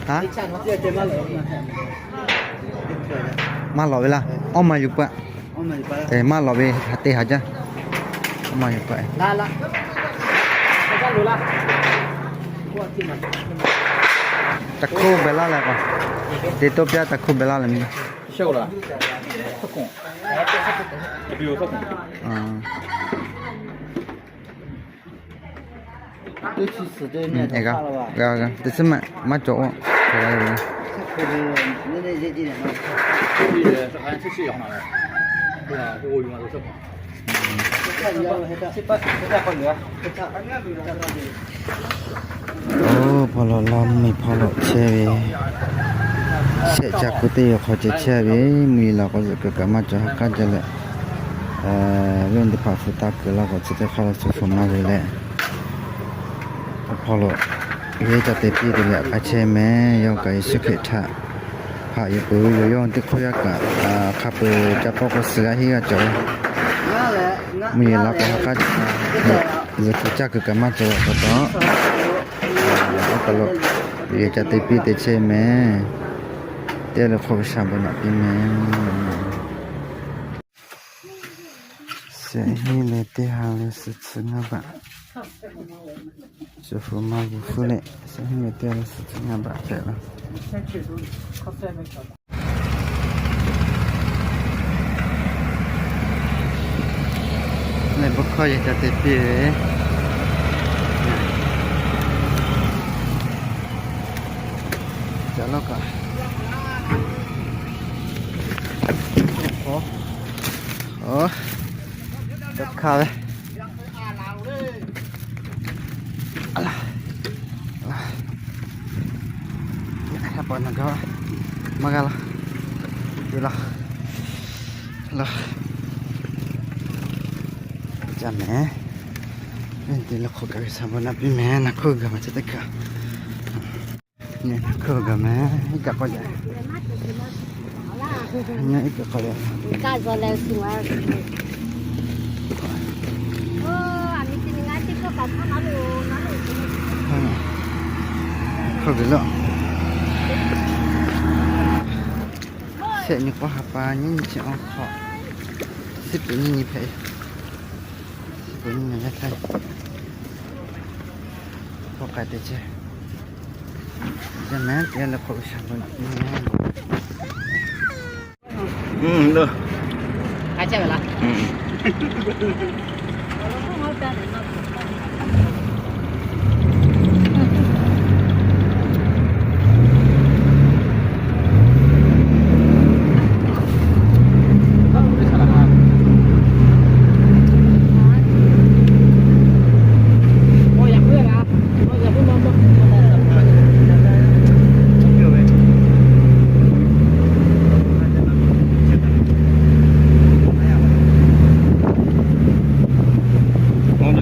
Haˉ, maˇ lawꞈ ve laˇ. Awˇ maˇ yuˬ paˆ. Maˇ lawꞈ ve haꞈ te haˍ jaˇ. Awˇ maˇ yuˬ paˆ. Taˍ hkuˇ beh laˇ leh k'o, te toˇ piˇ taˍ hkuˇ beh laˇ leh mi. G'a, g'a, teˇ chiˇ maˇ, maˇ cawˬ oˆ. Oˇ hpaw lo laˇ mvuhˇ miˬ hpaw lo chehˇ ve, shehˆ ca kuˬ teˇ yoˬ hk'aw ceh chehˇ ve, mvuhˇ yeˬ laˬ k'o zuhꞈ kuiˬ kaꞈ maˇ cawˬ ha k'aˉ jaˇ leh, venˇ teˇ hpaˍ hpu taˇ kuiˬ laˇ k'o chi teˇ hk'aˇ lo suh hpu maˇ ve leh, oˇ hpaw lo yehˇ ca te piˇ te leh k'ai chehˇ mehˍ. Yawˇ kaꞈ Yeˍsuˆ Hkriꞈ htaꞈ haꞈ yuˬ peuˬ ve yoˬ. Yawˇ teˇ hk'oˆ yaˇ kaꞈ hk'a peu-eˬ ca k'awˇ k'o suh g'a henˇ g'a cawˬ ve, mvuhˇ yeˬ laˬ k'o ha k'aˉ jaˇ. Zuhꞈ kuiˬ caˇ kuiˬ kaꞈ maˇ cawˬ ve pa taw, oˇ hk'aw lo yehˇ ca te piˇ te chehˇ mehˍ. Teˇ g'aˇ le hk'oˆ G'uiˬsha bon naꞈ piˇ mehˍ. Shehˆ hinˉ leh teˇ ha leh suhˍ tcuh ngaˇ baꞈ. Shu hpu maˇ g'uˇ hpfuhˇ leh shehˆ hinˉ leh teˇ ha leh suhˍ tcuh ngaˇ baꞈ hpehꞈ la. Leh bon hkawˇ yehˇ ca te piˇ ve, ca lawˇ kaꞈ, oˇ, ca hkanˇ ve. Maˇ g'a laˇ, te laˇ, laˇ, ca mehˍ. Te le hk'oˆ kaꞈ G'uiˬsha bon naꞈ piˇ mehˍ. Naˬ hkuˇ gaˬ maˬ chi teˇ hkaˇ. Nyi naˬ hkuˇ gaˬ mehˍ. Iˉ kaˆ k'awꞈ jaˇ. Nyi iˉ kaˆ k'awꞈ jaˇ. Hk'aw ve lo, shehˆ nyi k'awˇ ha pa nyiˇ nyi chi awˬ hk'aw, shiˉ peuˍ nyiˇ nyi hpehꞈ, shiˉ peuˍ nyiˇ nyi yaˇ htaˇ, k'awꞈ k'ai te chehˇ. Yaˇ mehˍ teˇ g'aˇ leh hk'oˆ G'uiˬsha bon naꞈ piˇ mehˍ.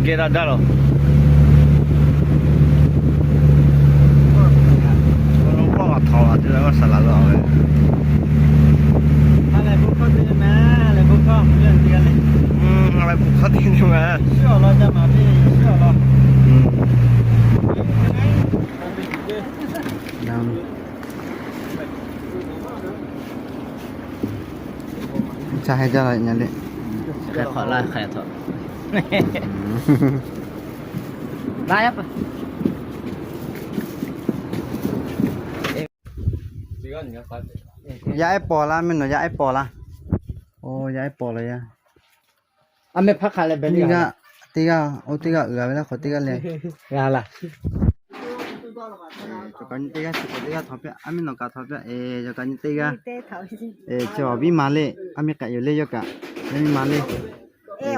Geh daꞈ daꞈ lawˬ. K'awꞈ htawnˍ la te la g'aˇ saˍ laꞈ la ve. Lehˬ bon hkawˇ te mehˍ, lehˬ bon hkawˇ te mehˍ. Ca heh jaˇ la nya le. Hk'e hk'awꞈ la hk'e htaꞈ. Yaˇ ehˉ paw laˇ, mehˆ nawˬ yaˇ ehˉ paw laˇ. Oˇ, yaˇ ehˉ paw la yaˇ. Teˇ g'aˇ, teˇ g'aˇ, oˇ teˇ g'aˇ uiˍ a ve laˇ k'awꞈ teˇ g'aˇ leh. Cawˬ kaꞈ nyi teˇ g'aˇ, chi k'awꞈ teˇ g'aˇ htawnˍ piˇ, aˉ miˉ nawˬ kaꞈ htawnˍ piˇ. Cawˬ kaꞈ nyi teˇ g'aˇ, chi awˬ viˉ ma le, aˉ miˉ k'aꞈ yoˬ le yawˇ kaꞈ, yaˇ miˇ ma le. Yaˇ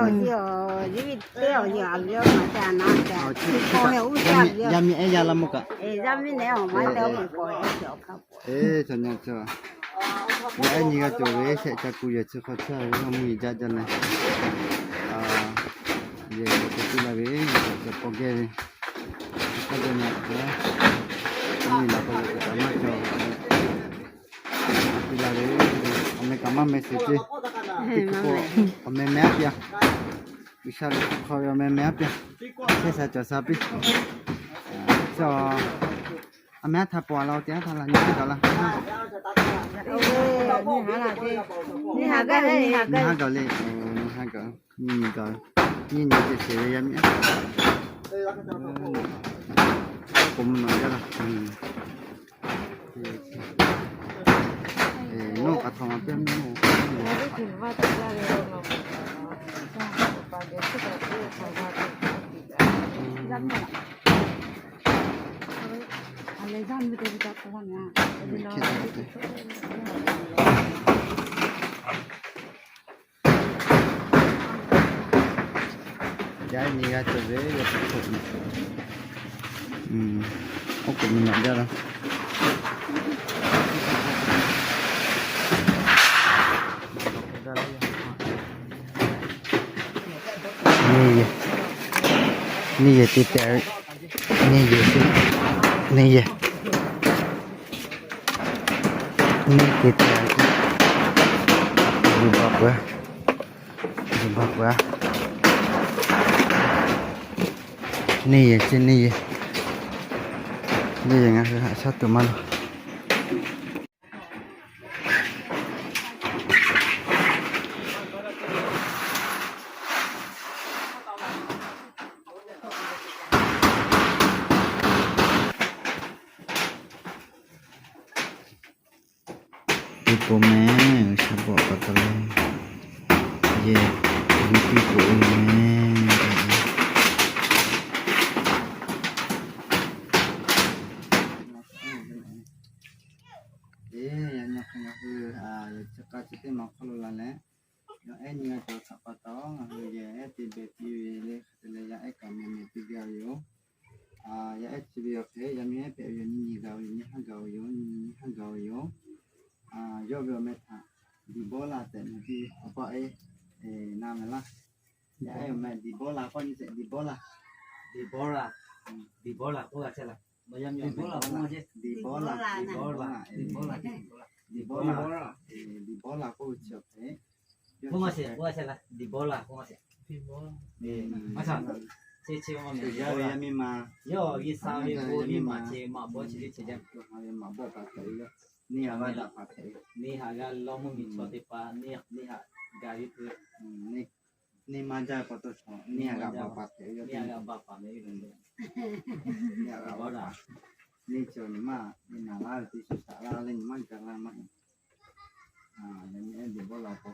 miˇ ehˉ yaˇ laˇ mawˇ kaꞈ. Eˬ, ca nyi ca. Yaˇ ehˉ nyi g'a cawˬ ve shehˆ ca kuˬ yehˬ chi hk'aw chehˇ ve mvuhˇ yeˬ jaˇ jaˇ leh, yehˬ cawˬ piˇ la ve, yehˬ cawˬ paw geh ve, hk'a dehꞈ na hk'e, mvuhˇ yeˬ laˬ k'o yehˬ cawˬ kaꞈ maˇ cawˬ. Piˇ la ve, awˬ meh kaꞈ maˇ meh sheˍ ceˇ. Teˇ hkui k'o, awˬ meh meh aˉ piˇ a. G'uiˬsha ve hk'aw ve awˬ meh meh aˉ piˇ a. Chehˇ sha cawˬ sha piˇ. Chi Mehˉ htaˇ paw la te, htaˇ la nyi haˉ gaˬ la. Nyi haˉ gaˬ le, nyi haˉ gaˬ, nyi nyi gaˬ, nyi nyi ce ce ve yaˇ miˇ. K'o mvuhˇ naw jaˇ la. Nawˬ k'a htaꞈ maˍ piˇ nawˬ. Yaˇ nyi g'a cawˬ ve, yaˇ htaꞈ hk'oˆ. Oˇ k'oˍ mvuhˇ naw jaˇ la. Neˇ yehˬ, neˇ yehˬ te tehꞈ, neˇ yehˬ, neˇ yehˬ, neˇ te tehꞈ, yuˬ baˬ peuˬ, yuˬ baˬ peuˬ. Neˇ yehˬ ce neˇ yehˬ, neˇ yehˬ ngaˬ hui haꞈ shaˉ tuˬ maˇ la. Teˇ pawˆ mehˍ, G'uiˬsha bvuhꞈ pa taw le. Yehˬ, yehˬ piˇ k'oꞈ e mehˍ. Eˬ, yaꞈ nyi hk'e ngaˬ hui, yehˬ chi k'a chi teˇ ma hk'aw lo la leh, yaˇ ehˉ nyi g'a cawˬ htaꞈ pa taw, ngaˬ hui yehˬ ehˉ te beh piˇ ve le hk'e te leh, yaˇ ehˉ kaꞈ meh meh piˇ gaˇ ve yoˬ. Yaˇ ehˉ chi ve awˬ hk'e yaˇ miˇ ehˉ hpehꞈ ve yoˬ, nyiˇ nyi gaˬ ve yoˬ, nyiˇ haˉ gaˬ ve yoˬ, nyiˇ haˉ gaˬ ve yoˬ. Yawˇ ve awˬ meh htaꞈ Diˍbawˇlaˆ tehꞈ meh piˇ ve, awˬ pa e, na meh laˇ. Yaˇ ehˉ awˬ meh Diˍbawˇlaˆ k'oˆ nyi tehꞈ, Diˍbawˇlaˆ. Diˍbawˇlaˆ, Diˍbawˇlaˆ k'oˆ g'a chehˇ laˇ. Diˍbawˇlaˆ, Diˍbawˇlaˆ, Diˍbawˇlaˆ, Diˍbawˇlaˆ k'oˆ ve chi awˬ hk'e, k'oˆ maˇ sheˍ, k'oˆ g'a chehˇ laˇ, Diˍbawˇlaˆ k'oˆ maˇ sheˍ. Maˇ shaˍ, chi chi ma meh, yaˇ ve yaˇ miˇ ma, yawˇ G'uiˬsha ve bon miˇ ma chi maꞈ bawˆ chi teˇ ceuˬ jaˇ. Maꞈ bawˆ pa hpehꞈ ve, neˇ htaꞈ g'a daꞈ pa hpehꞈ ve, neˇ htaꞈ g'a lawˇ mvuhˇ miˬ chaw teˇ hpaˍ, neˇ htaꞈ ga ve k'o, neˇ maˇ jaˇ pa taw chaw, neˇ htaꞈ g'a ba pa hpehꞈ ve, neˇ htaꞈ g'a ba pa meh ve le. Neˇ htaꞈ g'a ba pa, neˇ cawˬ nyi maˇ, neˇ naˍ laˇ ve teˇ shu shaꞈ laˇ leh nyi maˇ ga laˇ maˇ heˆ. Yaˇ miˇ ehˉ Diˍbawˇlaˆ k'o,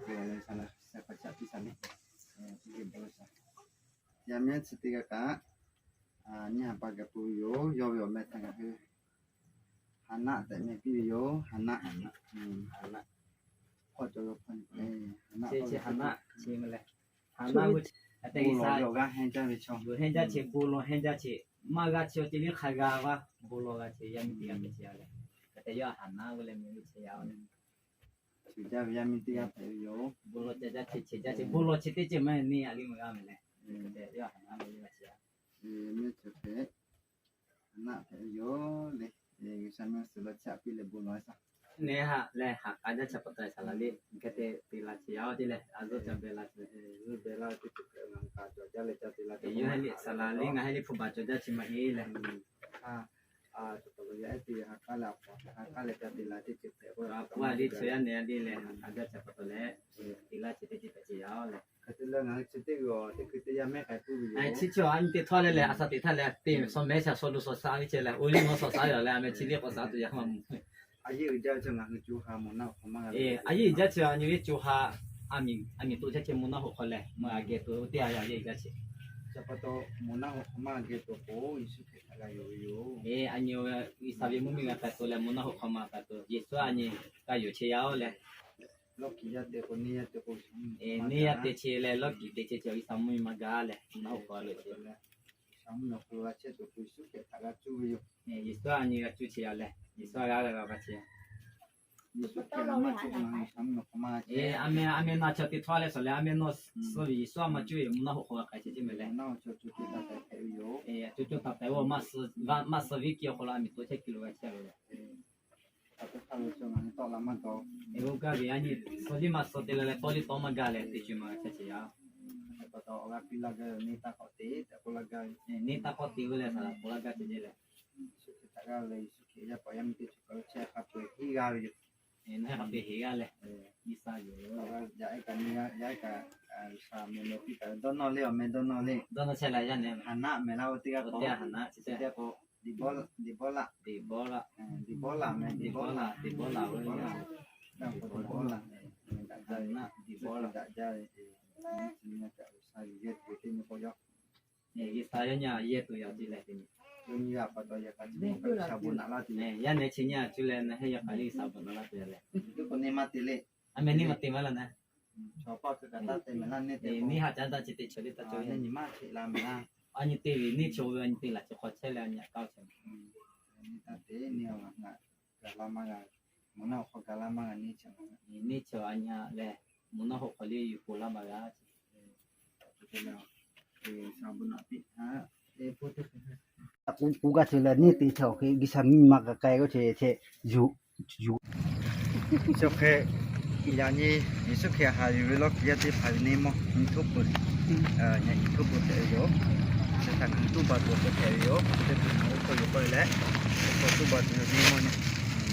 leh sha la, sha k'a chaꞈ piˇ sha le. Yaˇ miˇ ehˉ chi teˇ g'aˇ kaꞈ, nyi haꞈ pa gaˬ peuˬ ve yoˬ. Yawˇ ve awˬ meh htaꞈ ngaˬ hui Haˍnaˆ tehꞈ meh piˇ ve yoˬ. Haˍnaˆ, Haˍnaˆ, Haˍnaˆ, hpawˇ cawˬ ve hpawˇ nyi, Haˍnaˆ, Haˍnaˆ, bon lawˬ g'a hehnˇ jaˇ ve chaw, bon lawˬ hehnˇ jaˇ che, maˇ g'a che awˬ ceuˬ ve hk'a g'a vaˇ bon lawˬ g'a che, yaˇ miˇ teˇ g'aˇ meh che a leh, hk'e te yawˇ Haˍnaˆ ve leh meh ve che a leh, ceuˬ jaˇ ve yaˇ miˇ teˇ g'aˇ hpehꞈ ve yoˬ. Bon lawˬ ca jaˇ che, che jaˇ che, bon lawˬ chi teˇ ceuˬ maˇ heˆ, neˇ aꞈ liˇ meh g'a meh leh, hk'e te yawˇ Haˍnaˆ ve leh che a. Miˇ ehˉ chi hpehꞈ, Haˍnaˆ hpehꞈ ve yoˬ le. G'uiˬsha meh suhˍ la chiˇ aꞈ piˇ leh bon lawˬ a shaˍ. Neˇ haꞈ leh haꞈ k'a jaˇ chi pa taw saˍ laˍ liˇ hk'e te te la che a awˬ te leh, a zuhˇ ca beh la che, beh la teˇ ceuˬ hpehꞈ ngaˬ ka cawˬ jaˇ leh ca te la te, yawˇ heh liˇ saˍ laˍ liˇ ngaˬ heh liˇ hpu baˬ cawˬ jaˇ chi maˇ heˆ leh, a, cawˬ pa taw yaˇ ehˉ te ha k'aˉ leh a hpu ha k'aˉ leh ca te la teˇ ceuˬ hpehꞈ k'o, a k'oˆ a liˇ chaw yaˇ neh a liˇ leh haꞈ k'a jaˇ chi pa taw leh, te laˇ chi teˇ ceuˬ hpehꞈ che a leh, hk'e te leh ngaˬ hui chi teˇ g'aˇ teˇ hkui teˇ yaˇ mehˉ k'ai puiˉ ve yoˬ. Chi chi a nyi te htawˇ leh lehˬ, a sha teꞈ htaˇ leh teˇ sawˬ mehˉ sha sawˬ lo sawˬ sha ve ceh leh, oˇ liˇ mvuhˇ sawˬ sha ve a leh, a meh chi liˇ k'awꞈ sha tuˬ yaꞈ k'aw maˇ mvuh. A yeˇ uiˍ jaˇ ve chi ngaˬ hui co ha mvuhˇ naˆ hoꞈ hk'awꞈ maˇ g'a ve, a yeˇ uiˍ jaˇ chi a nyi ve co ha, a miˬ to chehˇ ceh mvuhˇ naˆ hoꞈ hk'aw leh maˇ g'a geh tuˬ teˇ a yaˇ uiˍ jaˇ chi. Chi pa taw mvuhˇ naˆ hoꞈ hk'awꞈ maˇ g'a geh tuˬ k'o, Yeˍsuˆ Hkriꞈ htaꞈ g'a yonˍ ve yoˬ. A nyi G'uiˬsha ve mvuhˇmiˬ g'a k'ai tuˬ leh mvuhˇ naˆ hoꞈ hk'awꞈ maˇ k'ai tuˬ Yeˍsuˆ a nyi g'a yonˍ chehˇ yaˇ oˬ leh, lawˇ kiˍ yaˇ te k'o, neˇ yaˇ te k'o, neˇ yaˇ te che leh lawˇ kiˍ te che ceh G'uiˬsha mvuhˇmiˬ maˇ gaˬ leh mvuhˇ naˆ hoꞈ hk'awꞈ lo che. G'uiˬsha mvuhˇmiˬ awˬ hk'aw lo g'a chehˇ tuˬ k'o, Yeˍsuˆ Hkriꞈ htaꞈ g'a cuˇ ve yoˬ. Yeˍsuˆ a nyi g'a cuˇ che yaˇ leh Yeˍsuˆ a g'a g'a g'a g'a che. Yeˍsuˆ Hkriꞈ maˇ cuˇ k'o, G'uiˬsha mvuhˇmiˬ hk'awꞈ maˇ g'a che. A meh a meh na chaw te htawˇ leh sawˬ leh a meh nawˬ suh ve Yeˍsuˆ a maˇ cuˇ ve mvuhˇ naˆ hoꞈ hk'awꞈ g'a k'ai che ce meh leh, co co taˍ tehˍ ve yoˬ. Co co taˍ tehˍ ve maˇ suh, maˇ suh ve kiˇ awˬ hk'aw lo a miˬ to chehˇ kiˇ lo g'a chehˇ ve yoˬ. Eˬ, a nyi suh liˇ maˇ suh te leh leh tawˇ liˇ tawˇ maˇ gaˇ leh teˇ co maˇ g'a chehˇ che yaˇ. Neˇ taˇ k'awꞈ te ve leh saˍ laˍ k'oˆ laˇ gaˇ ce ce leh, Yeˍsuˆ Hkriꞈ htaꞈ g'aˇ leh Yeˍsuˆ Hkriꞈ yaˇ paˍ yaˇ miˇ teˇ ceuˬ kaꞈ lo chehˇ hk'a peu-eˬ henˇ g'aˇ ve yoˬ. Eˬ, naˆ hk'a peu-eˬ henˇ g'aˇ leh, G'uiˬsha yoˬ. Yaˇ ehˉ kaꞈ, yaˇ ehˉ kaꞈ, G'uiˬsha meh meh piˇ kaꞈ dawˇ nawˇ le, awˬ meh dawˇ nawˇ le. Dawˇ nawˇ chehˇ la yaˇ neh. Haˍnaˆ mehˍ laˇ-o teˇ g'aˇ k'o. Haˍnaˆ chi teˇ g'aˇ k'o, Deˍbawˇlaˆ. Deˍbawˇlaˆ. Deˍbawˇlaˆ meh, Deˍbawˇlaˆ, Deˍbawˇlaˆ ve. Deˍbawˇlaˆ. Haˍnaˆ Deˍbawˇlaˆ. Daꞈ jaˇ ve, G'uiˬsha yehˇ tuˬ ve teˇ nyi k'o yaˇ. G'uiˬsha yehˇ nyi yehˇ tuˬ yaꞈ te leh teˇ nyi. Yawˇ nyi yaˇ pa taw yaꞈ kaꞈ chi G'uiˬsha bon naꞈ laˇ tuˬ. Yaˇ neh chi nyi a cuˇ leh na heˆ yaꞈ kaꞈ G'uiˬsha bon naꞈ laˇ tuˬ yaꞈ leh. Teˇ k'o neˇ maˇ te le. A meh neˇ maˇ te maˇ laˇ na. Chaw paˇ hk'e kaꞈ taˇ te mehˍ laˇ neˇ te. Neˇ haꞈ caˉ daꞈ chi te chaw teˇ taˇ cawˬ neˇ nyi maˇ cheꞈ la mehˍ laˇ. A nyi te ve neˇ chaw ve a nyi te laˬ chi hk'aw chehˇ leh a nyi a kaˇ-o chehˇ. Neˇ taˇ te neˇ a ngaˬ gaˬ la maˇ g'a. Mvuhˇ naw awˬ hk'aw gaˬ la maˇ g'a neˇ chaw. Neˇ chaw a nyi leh mvuhˇ naw hoꞈ hk'aw le yuˬ poˬ laˇ maˇ g'a. K'oˆ gaˇ te leh neˇ te chaw hk'e G'uiˬsha miˇ ma k'ai k'ai k'oˆ ce ce yuˬ yuˬ. Chi hk'e yaꞈ nyi Yeˍsuˆ Hkriꞈ haꞈ yuˬ ve lawˇ kiˬ yaˇ teˇ hpaˍ ve neˇ mawˇ nyi htoˇ peuˬ, nyi htoˇ peuˬ hpehꞈ ve yoˬ. Chi htaꞈ hk'aˬ tuˇ baˬ tuˬ awˬ hk'e hpehꞈ ve yoˬ. Teˇ hpaˍ nawˬ oˇ hk'aw yoˬ k'oˆ leh, oˇ hk'aw tuˇ baˬ tuˬ yoˬ, neˇ mawˇ nyi,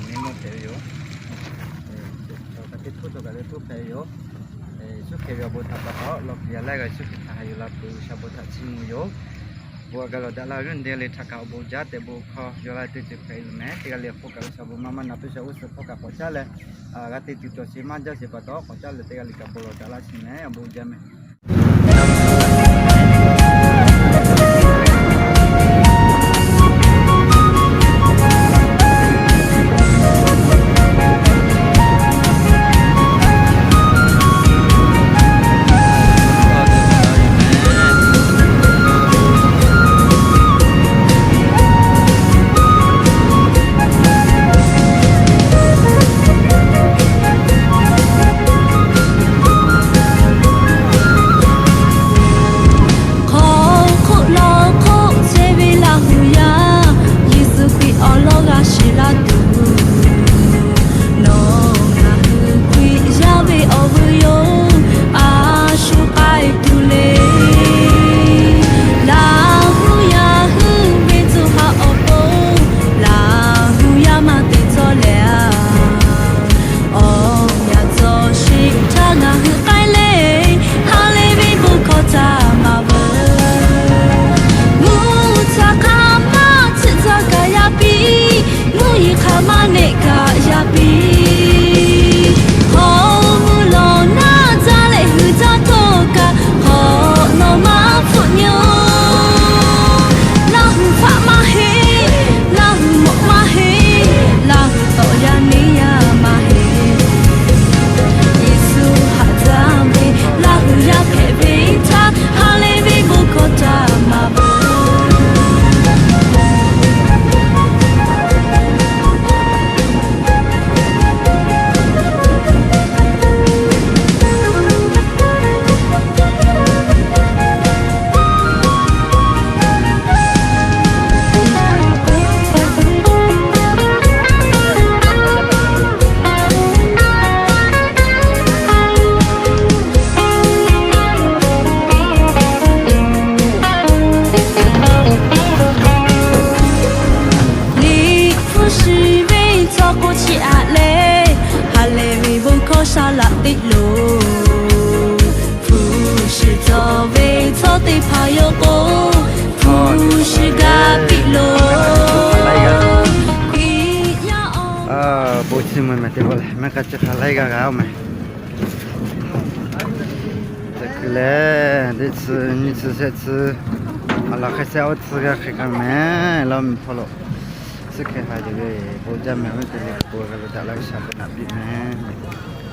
neˇ mawˇ hpehꞈ ve yoˬ. Chaw kaꞈ teˇ htoˇ, chaw kaꞈ teˇ htoˇ hpehꞈ ve yoˬ. Yeˍsuˆ Hkriꞈ ve awˬ bon htaꞈ pa taw lawˇ kiˬ yaˇ laiˉ g'aˇ Yeˍsuˆ Hkriꞈ htaꞈ haꞈ yuˬ la peuˬ G'uiˬsha bon htaꞈ chiˇ mvuh yoˬ. Bon aꞈ gaˬ lawˬ daꞈ laˇ ve yawˇ nyi te le htaꞈ kaꞈ awˬ bon jaˇ tehꞈ bon hkawˇ yaw laˇ teˇ ceuˬ hpehꞈ ve yoˬ mehˍ. Teˇ g'aˇ le awˬ hk'oˆ kaꞈ G'uiˬsha bon maˇ maˇ na piˇ sha uˉ suhˍ hpawˇ kaꞈ k'awꞈ caˉ leh, g'a te tuˬ cawˬ sheˍ maˇ jaˇ sheˍ pa taw k'awꞈ caˉ leh teˇ g'aˇ le kaꞈ bon lawˬ daꞈ laˇ sheˍ mehˍ. Awˬ bon jaˇ mehˍ. Hk'aw hk'oˆ lawˬ hk'oˆ chehˇ ve Laˇ hu yaˇ, Yeˍsuˆ Hkriꞈ awˬ lawn g'a shiˍ laˇ tuˬ, nawˬ ngaˬ hui Hkriꞈ yaˇ ve awˬ vuiˬ yoˬ. A shu k'ai tuˬ le. Laˇ hu yaˇ hui ve tcuh ha awˬ pon, Laˇ hu yaˇ maˇ te tcuh leh a, awˬ yaꞈ tcuh shiˍ htaˇ ngaˬ hui k'ai le. Ha lehˬ ve bon hkawˇ htaꞈ maˍ veuˬ. Mvuhˇ htaˇ hk'aˬ maˇ tcuhˆ tcuhˆ kaꞈ yaˇ piˇ, mvuhˇ yeˬ hk'aˬ maˇ neꞈ kaꞈ yaˇ piˇ. Hk'aw mvuh lawˬ naˇ jaˇ leh hui caˇ htoˇ kaꞈ, hk'awꞈ nawˬ maˇ hpfuhˆ nyi-oˬ. Laˇ hu hpaˆ maˇ heˆ, Laˇ hu mawꞈ maˇ heˆ, Laˇ hu tawꞈ yaˇ neˇ yaˇ maˇ heˆ. Yeˍsuˆ haꞈ jaˇ ve Laˇ hu yaˇ hpehꞈ ve htaˇ, ha lehˬ ve bon hkawˇ htaꞈ maˍ veuˬ. Liꞈ hpu shiˍ ve chaw k'o chi aꞈ leh, ha lehˬ ve bon hkawˇ sha laꞈ teˇ loˬ. Hpu shiˍ cawˬ ve chaw teˇ hpaˍ yoˬ k'o, hpu shiˍ gaˇ piˇ loˬ. Hkriꞈ yaˇ awˬ bon chi mvuh mehˍ teˇ pawˆ lehˬ, mehˆ k'a chi hk'a laiˉ g'aˇ g'a-oˬ mehˍ. Teˇ hkui lehˬ, teˇ tcuh nyiˇ tcuh shehˆ tcuh, a laˬ hk'e shehˆ awˇ tcuh g'a hk'e k'a mehˍ laˇ miˬ hpawˇ lo. Yeˍsuˆ Hkriꞈ haꞈ yuˬ ve bon jaˇ mehˍ ve teˇ le k'o g'a lo daꞈ laˇ G'uiˬsha bon naꞈ piˇ mehˍ.